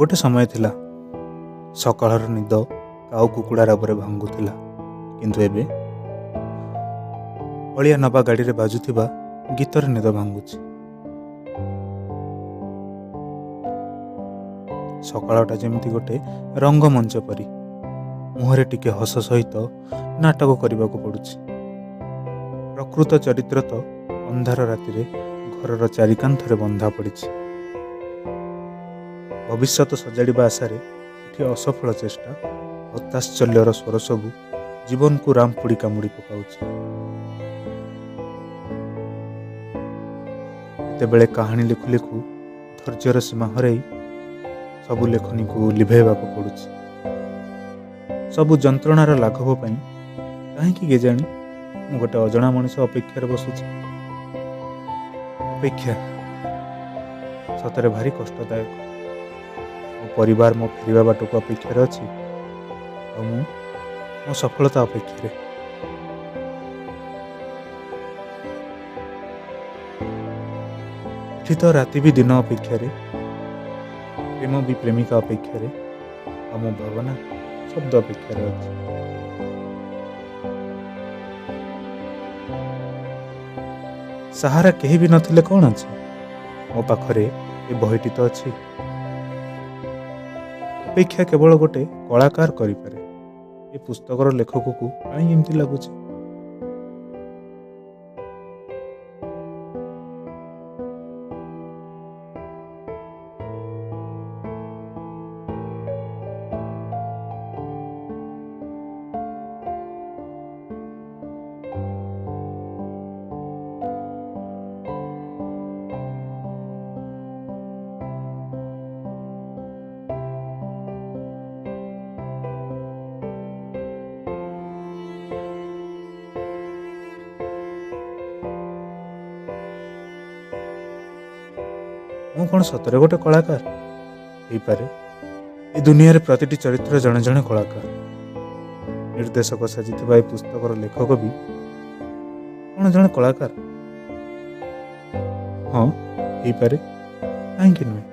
ଗୋଟେ ସମୟ ଥିଲା ସକାଳର ନିଦ କାଉ କୁକୁଡ଼ା ରାବରେ ଭାଙ୍ଗୁଥିଲା, କିନ୍ତୁ ଏବେ ଅଳିଆ ନବା ଗାଡ଼ିରେ ବାଜୁଥିବା ଗୀତରେ ନିଦ ଭାଙ୍ଗୁଛି। ସକାଳଟା ଯେମିତି ଗୋଟେ ରଙ୍ଗମଞ୍ଚ ପରି, ମୁହଁରେ ଟିକେ ହସ ସହିତ ନାଟକ କରିବାକୁ ପଡ଼ୁଛି। ପ୍ରକୃତ ଚରିତ୍ର ତ ଅନ୍ଧାର ରାତିରେ ଘରର ଚାରିକାନ୍ଥରେ ବନ୍ଧା ପଡ଼ିଛି। ଭବିଷ୍ୟତ ସଜାଡ଼ିବା ଆଶାରେ ଏଠି ଅସଫଳ ଚେଷ୍ଟା, ହତାଶ୍ଚଲ୍ୟର ସ୍ୱର ସବୁ ଜୀବନକୁ ରାମପୁଡ଼ି କାମୁଡ଼ି ପକାଉଛି। କେତେବେଳେ କାହାଣୀ ଲେଖୁ ଲେଖୁ ଧୈର୍ଯ୍ୟର ସୀମା ହରାଇ ସବୁ ଲେଖନୀକୁ ଲିଭେଇବାକୁ ପଡ଼ୁଛି। ସବୁ ଯନ୍ତ୍ରଣାର ଲାଘବ ପାଇଁ କାହିଁକି କେଜାଣି ମୁଁ ଗୋଟେ ଅଜଣା ମଣିଷ ଅପେକ୍ଷାରେ ବସୁଛି। ଅପେକ୍ଷା ସତରେ ଭାରି କଷ୍ଟଦାୟକ। ମୋ ପରିବାର ମୋ ଫେରିବା ବାଟକୁ ଅପେକ୍ଷାରେ ଅଛି, ଆଉ ମୁଁ ମୋ ସଫଳତା ଅପେକ୍ଷାରେ। ଏଠି ତ ରାତି ବି ଦିନ ଅପେକ୍ଷାରେ, ପ୍ରେମ ବି ପ୍ରେମିକା ଅପେକ୍ଷାରେ, ଆଉ ମୋ ଭାବନା ଶବ୍ଦ ଅପେକ୍ଷାରେ ଅଛି। ସାହାରା କେହି ବି ନଥିଲେ କ'ଣ ଅଛି, ମୋ ପାଖରେ ଏ ବହିଟି ତ ଅଛି। ଅପେକ୍ଷା କେବଳ ଗୋଟେ କଳାକାର କରିପାରେ। ଏ ପୁସ୍ତକର ଲେଖକକୁ କାହିଁ ଏମିତି ଲାଗୁଛି? ମୁଁ କ'ଣ ସତରେ ଗୋଟେ କଳାକାର? ହେଇପାରେ। ଏ ଦୁନିଆରେ ପ୍ରତିଟି ଚରିତ୍ର ଜଣେ ଜଣେ କଳାକାର। ନିର୍ଦ୍ଦେଶକ ସାଜିଥିବା ଏ ପୁସ୍ତକର ଲେଖକ ବି କ'ଣ ଜଣେ କଳାକାର? ହଁ, ହେଇପାରେ, କାହିଁକି ନୁହେଁ?